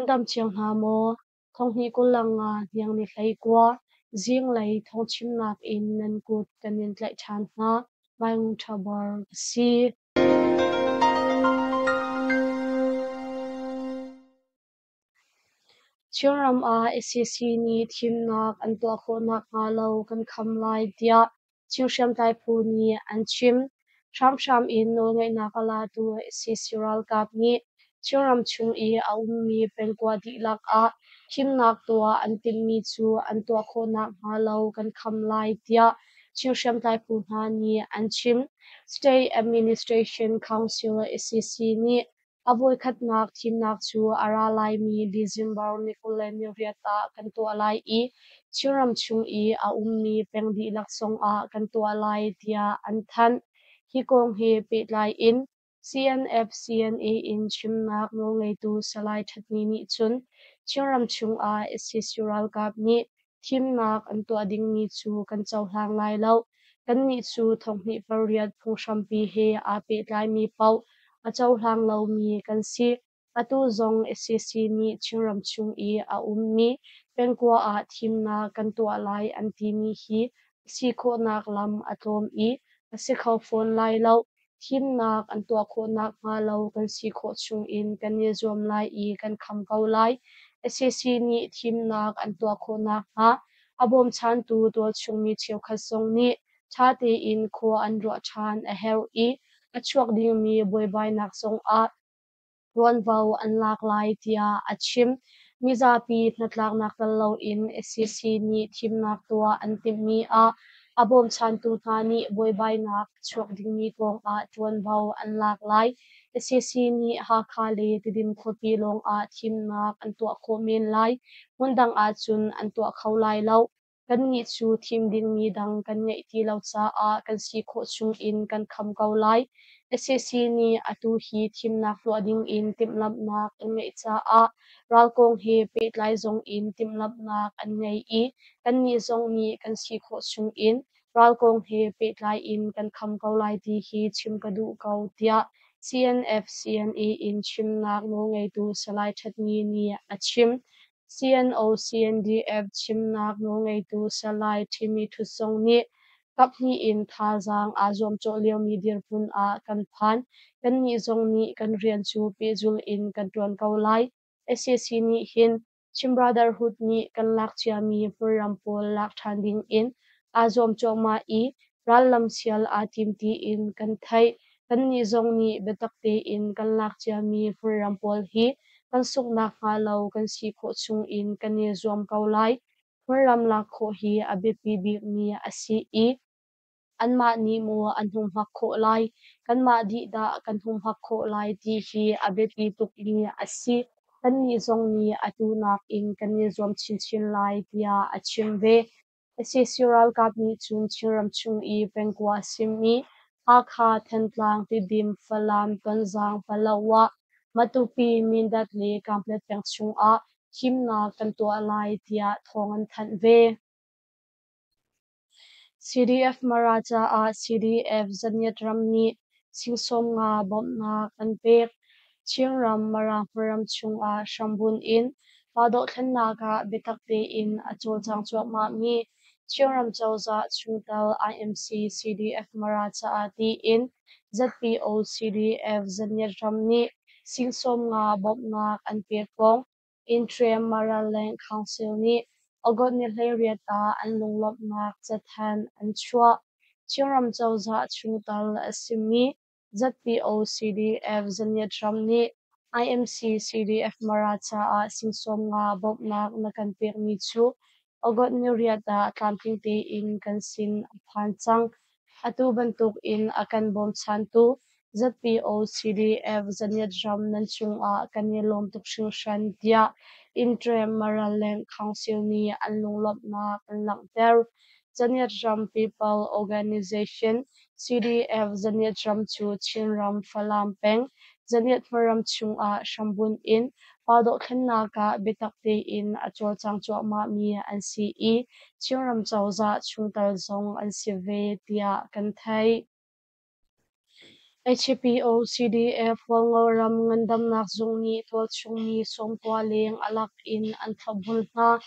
Nan dam cio hna maw? Thonghnih 25 hniang ni 19, zinglei thawngchimnak in nan kut kan in tlaih ṭhan hna. Mai Ngun Ṭha Bor ka si. Chinram ah sac nih thimnak an tuah khawh nakhnga lo kan kham lai tiah Chin hriamtlai phu nih an chim. Hramhram in nawlngeihnak a latu sac ralkap nih Chinram chung i a ummi pengkua dihlak ah thimnak tuah an timhmi cu an tuah khawh nakhnga lo kan kham lai tiah Chin hriamtlai phu hna nih an chim. State Administration Council sac nih A voikhatnak thimnak cu a ra laimi December ni 28 ah kan tuah lai i Chinram chung i a ummi peng dihlak zongah kan tuah lai tiah an thanh. Hi kong he pehtlai in CNF-CNA in chimnak nawlngeitu Salai Ṭhatni nih cun Chinram chungah sac ralkap nih thimnak an tuah dingmi cu kan cohlang lai lo. Kannih cu 2008 phunghrampi he aa pehtlaimi paoh a cohlang lomi kan si. Atu zong sac nih Chinram chung i a ummi pengkua ah thimnak kan tuah lai an timi hi a si khawhnak lam a tlawm i a si kho fawn lai lo. Thimnak an tuah khawh nakhnga lo kan si khawh chungin kan i zuam lai i kan kham ko lai. Sac nih thimnak an tuah khawh nakhnga a bawmchantu tualchung mi cheukhat zong nih ṭha tein khua an ruah ṭhan a herh i a chuak dingmi buaibainak zongah ṭuanvo an lak lai tiah a chim. Mizapi hnatlaknak tel loin sac nih thimnak tuah an timhmi ah a bawmchantu hna nih buaibainak a chuak dingmi kongah ṭuanvo an lak lai. Sac nih Hakha le Tidim khuapi lawngah thimnak an tuah khawh men lai. Hmundang ahcun an tuah kho lai lo. Kannih cu thim dingmi dang kan ngeih ti lo caah kan si khawh chungin kan kham ko lai. Sac nih atu hi thimnak tuah dingin timhlamhnak an ngeih caah ral kong he pehtlai zongin timhlamhnak an ngei i kannih zong nih kan si khawh chungin ral kong he pehtlai in kan kham ko lai ti hi chim ka duh ko, tiah CNF-CNA in chimnak nawlngeitu Salai Ṭhatni nih a chim. CNO-CNDF chimnak nawlngeitu Salai Ṭhimi Htut zong nih kaphnih in thazaang aa zuamcawh liomi dirhmun ah kan phan. Kannih zong nih kan rian cu pehzulh in kan ṭuan ko lai. Sac nih hin Chin Brotherhood nih kan lak ciami hmunram pawl lak ṭhan dingin aa zuam cuahmah i rallam sial aa tim tiin kan theih. Kannih zong nih biatak tein kan lak ciami hmunram pawl hi kan sungh nakhnga lo kan si khawh chungin kan i zuam ko lai. Hmunram lak khawh hi a biapi bikmi a si i anmah nih maw an humhak khawh lai, kanmah dih dah kan humhak khawh lai ti hi a biapi tukmi a si. Kannih zong nih atu nakin kan i zuam chinchin lai tiah a chim ve. Sac ralkap nih cun Chinram chung i pengkua a simi Hakha, Thantlang, Tidim, Falam, Tonzang, Paletwa, Matupi, Mindat le Kanpetlet peng chungah thimnak kan tuah lai tiah thawng an thanh ve. CDF Mara caah CDF Zaniat ram nih sing 50 bawmhnak an pek. Chinram Mara hmunram chungah hrambunh in pa dohthlennak ah biatak tein a cawlcang cuahmahmi Chinram cozah chungtel IMC CDF Mara caah tiin ZPO CDF Zaniat ram nih sing 50 bawmhnak an pek kong Interim Maraland Council nih August ni 18 ah an lunglawmhnak cathanh an chuah. Chinram cozah chungtel a simi ZPO CDF Zaniat ram nih IMC CDF Mara caah sing 50 bawmhnak na kan pekmi cu August ni 8 ah tlamtling tein kan sin a phan cang. Atu bantukin a kan bawmchantu ZPO CDF Zaniat ram nan cungah kan i lawm tuk hringhran tiah Interim Maraland Council nih an lunglawmhnak an langhter. Zaniat ram People Organization CDF Zaniat ram cu Chinram Falam peng Zaniat hmunram chungah hrambunh in pa dohthlennak ah biatak tein a cawlcang cuahmahmi an si i Chinram cozah chungtel zong an si ve tiah kan theih. HPO CDF Hualngo ram ngandamnak zung nih tualchung mi 90 leng a lak in an thlopbul hna.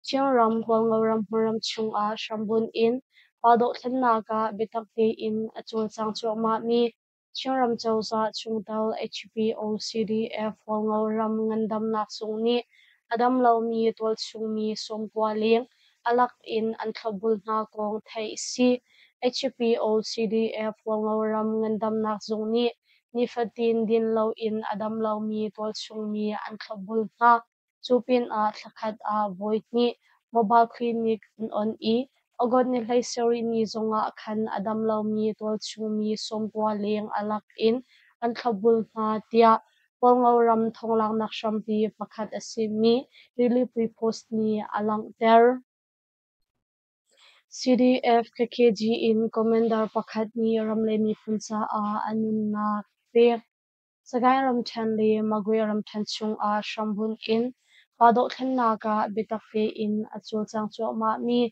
Chinram Hualngo ram hmunram chungah hrambunh in pa dohthlennak ah biatak tein a cawlcang cuahmahmi Chinram cozah chungtel HPO CDF Hualngo ram ngandamnak zung nih a dam lomi tualchung mi 90 leng a lak in an thlopbul hna kong theih a si. HPO CDF Hualngo ram ngandamnak zung nih nifatin din loin a dam lomi tualchung mi an thlopbul hna. Cu pinah thlakhat ah voihnih mobile clinic an on i August ni 17 ni zongah khan a dam lomi tualchung mi 90 leng a lak in an thlopbul hna tiah Hualngo ram thonglaknak hrampi pakhat a simi Rilipui Post nih a langhter. CDF KKG in commander pakhat nih ram le miphun caah a nunnak a pek. Sagaing ramṭhen le Magwe ramṭhen chungah hrambunh in pa dohthlennak ah biatak tein a cawlcang cuahmahmi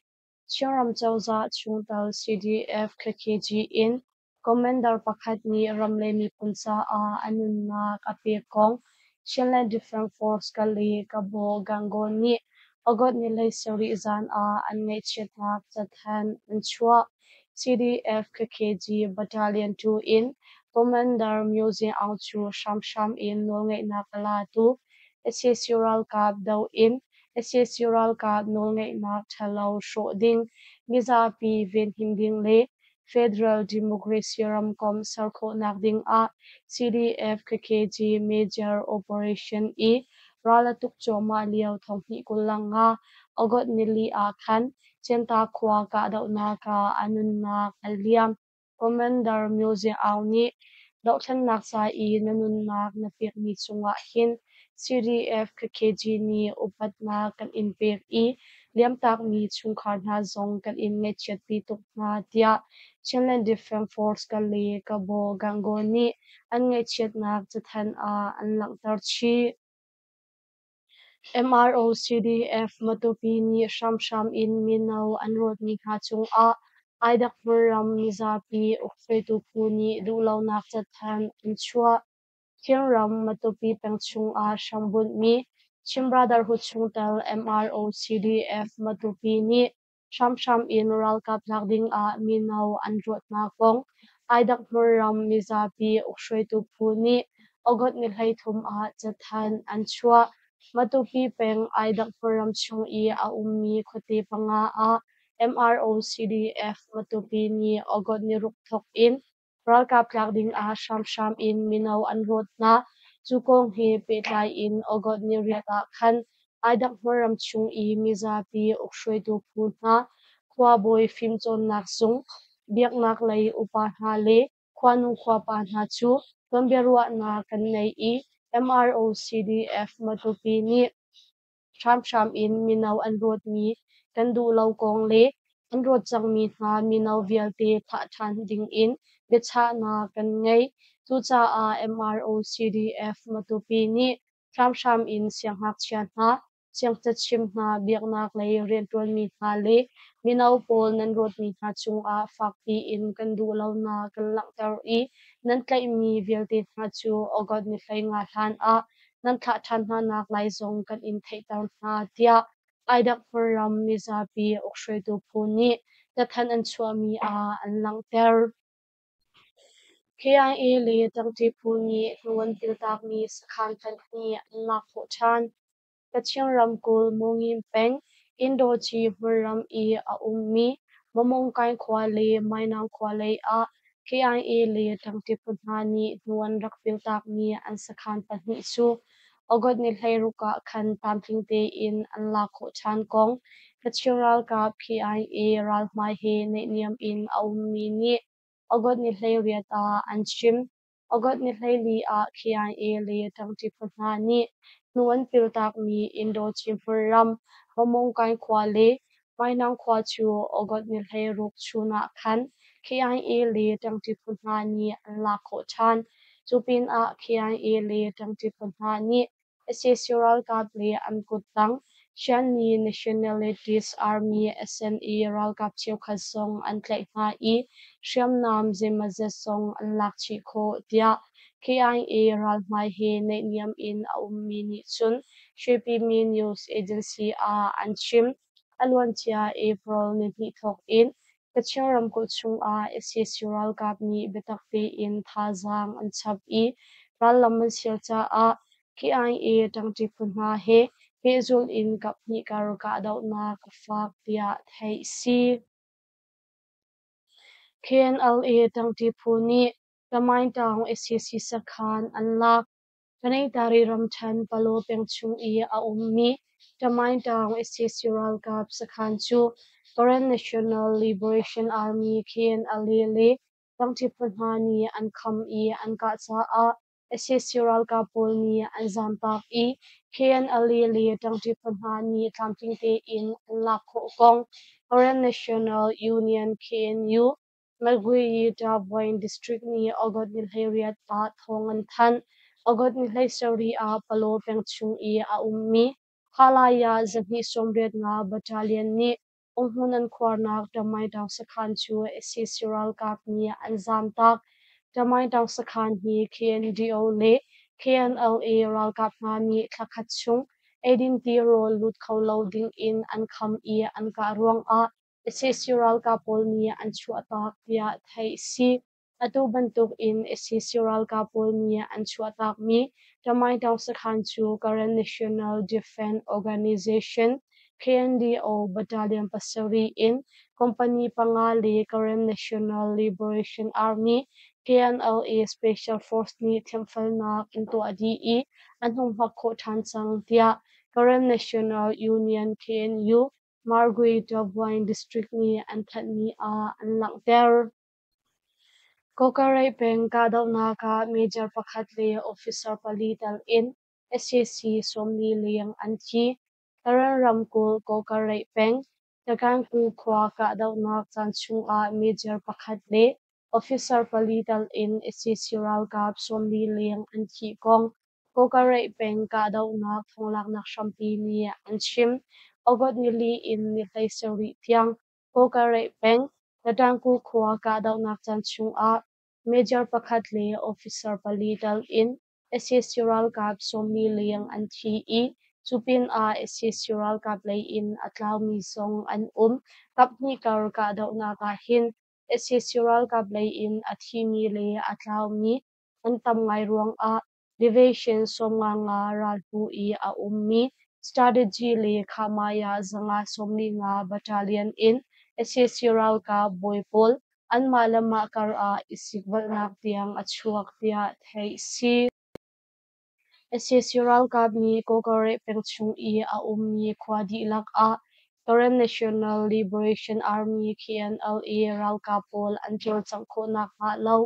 Chinram cozah chungtel CDF KKG in commander pakhat nih ram le miphun caah a nunnak a pek kong Chinland Defense Force Kale-Kabaw Gangaw nih August ni 17 zan ah an ngaihchiatnak cathanh an chuah. CDF KKG Battalion 2 in Commander Myo Zin Aung cu hramhram in nawlngeihnak a latu sac ralkap doh in sac ralkap nawlngeihnak ṭhalo hrawh ding, mizapi venhim ding le Federal Democracy ramkomh ser khawhnak ding ah CDF KKG Major Operation i ral a tuk cuahmah lio 2025 August nili ah khan Cianta khua kahdohnak ah a nunnak a liam. Commander Myo Zin Aung nih dohthlennak ca i na nunnak na pekmi cungah hin CDF KKG nih upatnak kan in pek i liamtakmi chungkhar hna zong kan in ngaihchiatpi tuk hna tiah Chinland Defense Force Kale Kabaw Gangaw nih an ngaihchiatnak cathanh ah an langhter chih. MRO CDF Matupi nih hramhram in mino an rawtmi hna cungah Aidak hmunram mizapi ukhruaitu phu nih duhlonak cathanh an chuah. Chinram Matupi peng chungah hrambunhmi Chin Brotherhood chungtel MRO CDF Matupi nih hramhram in ralkap tlak dingah mino an ruat hna kong Aidak hmunram mizapi ukhruaitu phu nih August ni 33 ah cathanh an chuah. Matupi peng Aidak hmunram chung i a ummi khuate panga ah MRO CDF Matupi nih August ni 6 thawk in ralkap tlak dingah hramhram in mino an rawt hna. Cu kong he pehtlai in August ni 8 ah khan Aidak hmunram chung i mizapi ukhruaitu phu hna, khuabawi fimcawnnak zung, biaknak lei upa hna le khuanu khuapa hna cu tonbiaruahnak kan nei i MRO CDF Matupi nih hramhram in mino an rawtmi kan duh lo kong le an rawt cangmi hna mino vialte thlah ṭhan dingin biachahnak kan ngei. Cucaah MRO CDF Matupi nih hramhram in siangngakchia hna, siangcachim hna, biaknak lei rianṭuanmi hna le mino pawl nan rawtmi hna cungah fakpi in kan duh lonak kan langhter i nan tlaihmi vialte hna cu August ni 15 hlan ah nan thlah ṭhan hna nak lai zong kan in theihter hna, tiah Aidak hmunram mizapi ukhruaitu phu nih cathanh an chuahmi ah an langhter. KIA le ṭangṭi phu nih hnu an piltakmi sakhan pahnih an lak khawh ṭhan. Kachin ramkulh Mungin peng Indochi hmunram i a ummi Mamongkai khua le Mainang khua lei ah KIA le ṭangṭi phu hna nih hnu an rak piltakmi an sakhan pahnih cu August ni 16 ah khan tlamtling tein an lak khawh ṭhan kong Kachin ralkap KIA ralhmai he naihniam in a ummi nih August ni 18 ah an chim. August ni 14 ah KIA le ṭangṭi phu hna nih hnu an piltakmi Indochim hmunram Mamongkai khua le Mainang khua cu August ni 16 chun ah khan KIA le ṭangṭi phu hna nih an lak khawh ṭhan. Cu pinah KIA le ṭangṭi phu hna nih sac ralkap le an kuttang Shanni Nationalities Army SNA ralkap cheukhat zong an tlaih hna i hriamnam zeimawzat zong an lak chih khawh, tiah KIA ralhmai he naihniam in a ummi nih cun Shwepimi News Agency ah an chim. A luancia April nihnih thawk in Kachin ramkulh chungah sac ralkap nih biatak tein thazaang an chap i rallam an sial caah KIA ṭangṭi phu hna he pehzulh in kaphnih kar kahdohnak a fak tiah theih a si. KNLA ṭangṭi phu nih Tamaingtaung sac sakhan an lak. Tanaytari ramṭhen Palaw peng chung i a ummi Tamaingtaung sac ralkap sakhan cu Karen National Liberation Army KNLA le ṭangṭi phu hna nih an kham i an kah caah sac ralkap pawl nih an zaamtak i KNLA le ṭangṭi phu hna nih tlamtling tein an lak khawh kong Karen National Union KNU Magway-Tavoin District nih August ni 18 ah thawng an thanh. August ni 17 ah Palaw peng chung i a ummi Khalaya 285 Battalion nih umhmun an khuarnak Tamaingtaung sakhan cu sac ralkap nih an zaamtak. Tamaingtaung sakhan hi KNDO le KNLA ralkap hna nih thla khat chung eidin tirawl lut kho lo dingin an kham i an kah ruangah sac ralkap pawl nih an chuahtak tiah theih a si. Atu bantuk in sac ralkap pawl nih an chuahtakmi Tamaingtaung sakhan cu Karen National Defense Organization KNDO Battalion 7 in Company 5 le Karen National Liberation Army KNLA Special Force nih thiamfelnak an tuah dih i an hung hmak khawh ṭhan cang tiah Karen National Union KNU Margui-Tavoin District nih an thanhmi ah an langhter. Kawkareih peng kahdohnak ah major pakhat le officer pali tel in sac 40 leng an thi. Karen ramkulh Kawkareih peng Takanku khua kahdohnak caan chungah major pakhat le officer pali tel in sac ralkap 40 leng an thih kong Kawkareih peng kahdohnak thawnglaknak hrampi nih an chim. August nili in ni 17 tiang Kawkareih peng Tatangku khua kahdohnak caan chungah major pakhat le officer pali tel in sac ralkap 40 leng an thi i cu pinah sac ralkap lei in a tlaumi zong an um. Kaphnih kar kahdohnak ah hin sac ralkap lei in a thimi le a tlaumi an tam ngai ruangah Division 95 ral hnu i a ummi Strategy le Khahmaya 145 Battalion in sac ralkap bawi pawl anmah le mah kar ah i sikvelhnak tiang a chuak tiah theih a si. Sac ralkap nih Kawkareih peng chung i a ummi khua dihlak ah Karen National Liberation Army KNLA ralkap pawl an cawlcangh khawh nakhnga lo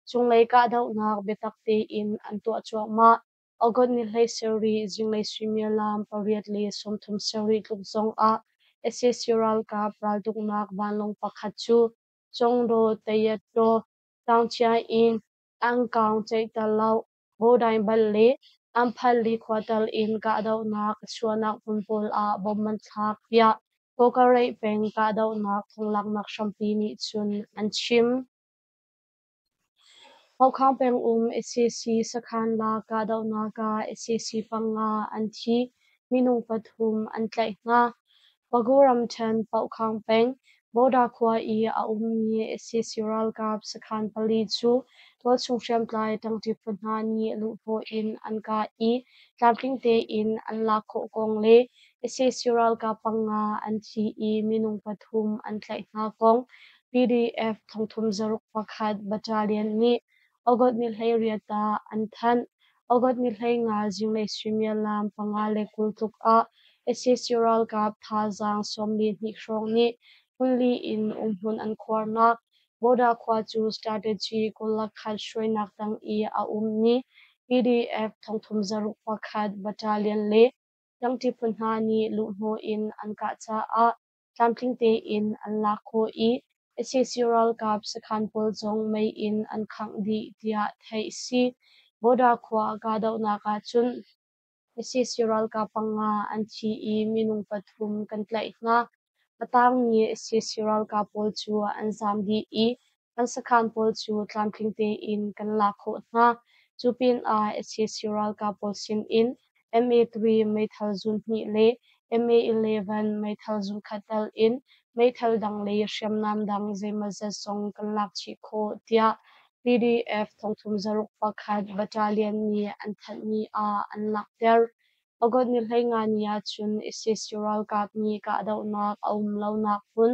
cunglei kahdohnak biatak tein an tuah cuahmah. August ni 17 zinglei suimilam 8:37 tluk zongah sac ralkap raltuknak vanlawng pakhat cu Congdaw Tayattaw Taungciain Angkaung Ceihterlo Bawdainbal le Amphanli khua tal in kahdohnak a chuahnak hmun pawl ah bomb an thlak tiah Kawkareih peng kahdohnak thawnglaknak hrampi nih cun an chim. Haukhang pengum sac sakhan lak kahdohnak ah sac 5 an thi, minung 3 an tlaih hna. Pagu ramṭhen Paukhang peng Bawda khua i a ummi sac ralkap sakhan pali cu tualchung hriamtlai ṭangṭi phu hna nih luhhnawh in an kah i tlamtling tein an lak khawh kong le sac ralkap 5 an thi i minung 3 an tlaih hna kong PDF 31 Battalion nih August ni 18 ah an thanh. August ni 15 zinglei suimilam 5:20 tluk ah sac ralkap thazaang 42 hrawng nih hmunli in umhmun an khuarnak Bawda khua cu strategy 21 hruainak tang i a ummi PDF 31 Battalion le ṭangṭi phu hna nih luhhnawh in an kah caah tlamtling tein an lak khawh i sac ralkap sakhan pawl zong mei in an khangh dih tiah theih a si. Bawda khua kahdohnak ahcun Sac ralkap panga an thi i minung pathum kan tlaih hna. A tangmi sac ralkap pawl cu an zaam dih i kan sakhan pawl cu tlamtling tein kan lak khawh hna. Cu pinah sac ralkap pawl sinin MA3 meithal zun hnih le MA11 meithal zun khat tel in meithal dang le hriamnam dang zeimawzat zong kan lak chih khawh, tiah PDF 31/1 Battalion nih an thanhmi ah an langhter. August ni 15 ni ahcun sac ralkap nih kahdohnak a um lonak hmun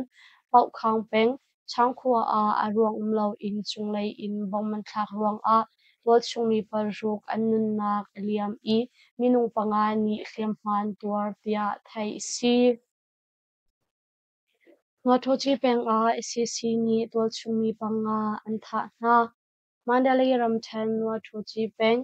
Paukkhang peng, Changkhua ah a ruang um loin cunglei in bomb an thlak ruangah tualchung mi paruk an nunnak a liam i minung panga nih hliamhma an tuar tiah theih a si. Ngaṭawci peng ah sac nih tualchung mi panga an thah hna. Mandalay ramṭhen Nuaṭawci peng,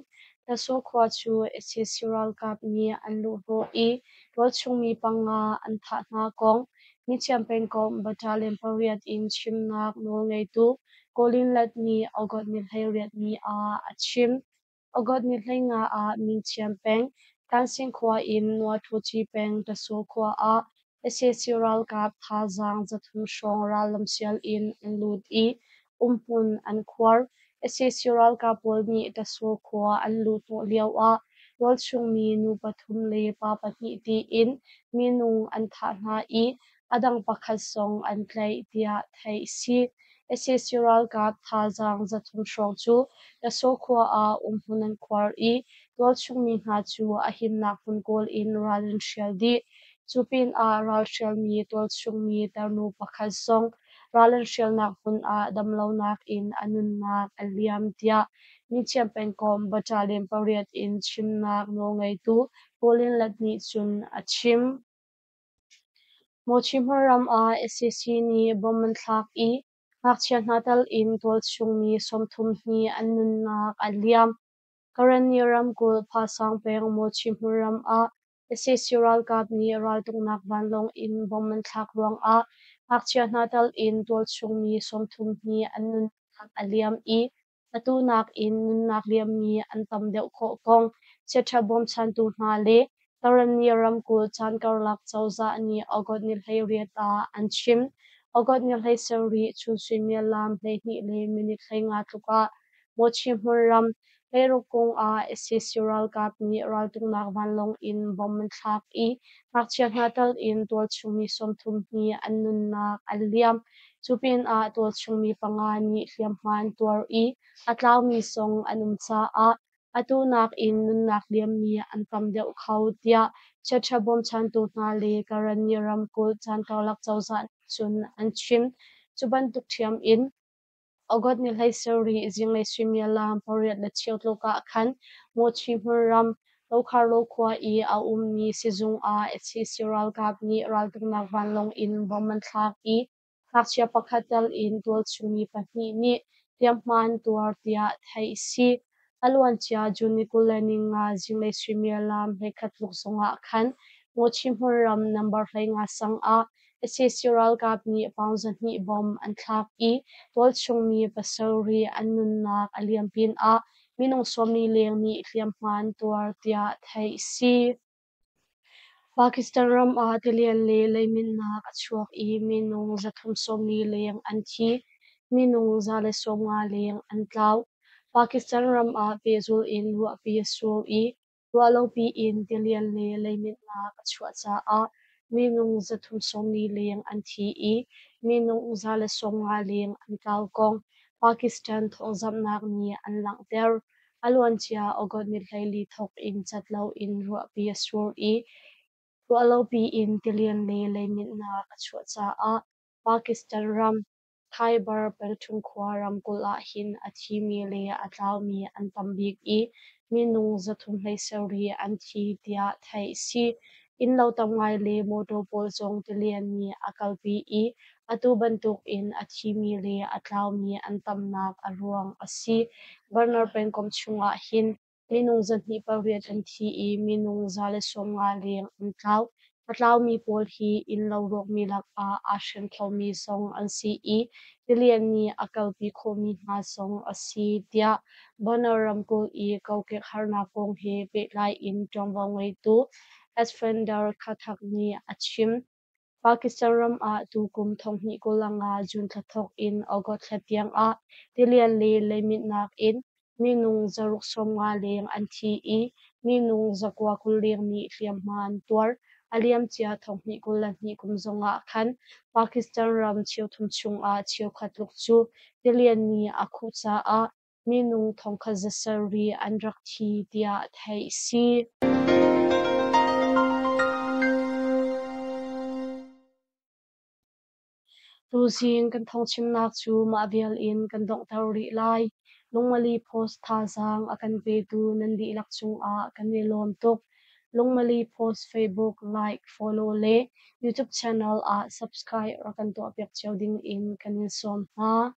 Tasaw khua cu sac ralkap nih an luhhnawh i tualchung mi panga an thah hna kong Mithiam pengkomh Battalion pariat in chimnak nawlngeitu Colin Latt nih August ni 18 ni ah a chim. August ni 15 ah Mingchian peng, Tansin khua in Nuaṭawci peng Tasaw khua ah sac ralkap thazaang 300 hrawng rallamsial in an lut i umhmun an khuar. Sac ralkap pawl nih Tasaw khua an luhhnawh lioah tualchung mi nu pathum le pa pahnih tiin minung an thah hna i a dang pakhat zong an tlaih tiah theih a si. Sac ralkap thazaang 300 hrawng cu Tasaw khua ah umhmun an khuar i tualchung mi hna cu a himnak hmun kawl in ral an hrial dih. Cu pinah ralhrialmi tualchung mi tarnu pakhat zong ral an hrialnak hmun ah damlonak in a nunnak a liam tiah Mithiam pengkomh Battalion pariat in chimnak nawlngeitu Colin Latt nih cun a chim. Mawchi hmunram ah sac nih bomb an thlak i ngakchia hna tal in tualchung mi 30 hnih an nunnak a liam. Karenni ramkulh Phasang peng Mawchi hmunram ah sac ralkap nih raltuknak vanlawng in bomb an thlak ruangah ngakchia hna tal in tualchung mi 30 hnih an nunnak a liam i atu nakin nunnak liammi an tam deuh khawh kong chiaṭha bawmchantu hna le Karenni ramkulh caan karlak cozah nih August ni 18 ah an chim. August ni 17 chun suimilam 12 le minute 15 tluk ah Mawchi hmunram Hleiruk kung ah sac ralkap nih raltuknak vanlawng in bomb an thlak i ngakchia hna tal in tualchung mi 30 hnih an nunnak a liam. Cu pinah tualchung mi panga nih hliamhma an tuar i a tlaumi zong an um caah atu nakin nunnak liammi an tam deuh kho tiah chiaṭha bawmchantu hna le Karenni ramkulh caan karlak cozah nih cun an chim. Cu bantuk ṭhiam in August ni 17 zinglei suimilam pariat le cheu tluk ah khan Mawchi hmunram Lokharlo khua i a ummi sizung ah sac ralkap nih raltuknak vanlawng in bomb an thlak i ngakchia pakhat tel in tualchung mi pahnih nih hliamhma an tuar tiah theih a si. A luancia June ni 25 zinglei suimilam 11 tluk zongah khan Mawchi hmunram number 15 sang ah sac ralkap nih pound 200 bomb an thlak i tualchung mi pasarih an nunnak a liam pinah minung 40 leng nih hliamhma an tuar tiah theih a si. Pakistan ram ah tilian le leiminnak a chuak i minung 340 leng an thi, minung 150 leng an tlau. Pakistan ram ah pehzulh in ruahpi a sur i ruahlopi in tilian le leiminnak a chuah caah minung 340 leng an thi i minung 150 leng an tlau kong Pakistan thawngzamhnak nih an langhter. A luancia August ni 14 thawk in cat loin ruahpi a sur i ruahlopi in tilian le leiminnak a chuah caah Pakistan ram Khyber Pakhtunkhwa ramkulh ahhin a thimi le a tlaumi an tam bik i minung 370 an thi tiah theih a si. Innlo tam ngai le mawtaw pawl zong tilian nih a kalpi i atu bantukin a thimi le a tlaumi an tamnak a ruang a si. Banner pengkomh chungah hin minung 208 an thi i minung 150 leng an tlau. A tlaumi pawl hi innlo rawkmi lakah aa hrem khomi zong an si i tilian nih a kalpi khawhmi hna zong a si, tiah Banner ramkulh i kokek harnak kong he pehtlai in ṭuanvo ngeitu Asfender Khathak nih a chim. Pakistan ram ah tukum 2025 June thla thawk in August thla tiang ah tilian le leiminhnak in minung 650 leng an thi i minung 920 leng nih hliamhma an tuar. A liamcia 2022 kum zongah khan Pakistan ram cheuthum chungah cheukhat tluk cu tilian nih a khuh caah minung 1700 an rak thi tiah theih a si. Tuzing kan thawngchimnak cu mah vial in kan donghter rih lai. Lungmali Post thazaang a kan petu nan dihlak cungah kan i lawm tuk. Lungmali Post Facebook like, follow le YouTube channel ah subscribe rak kan tuahpiak cio ding in kan in sawm hna.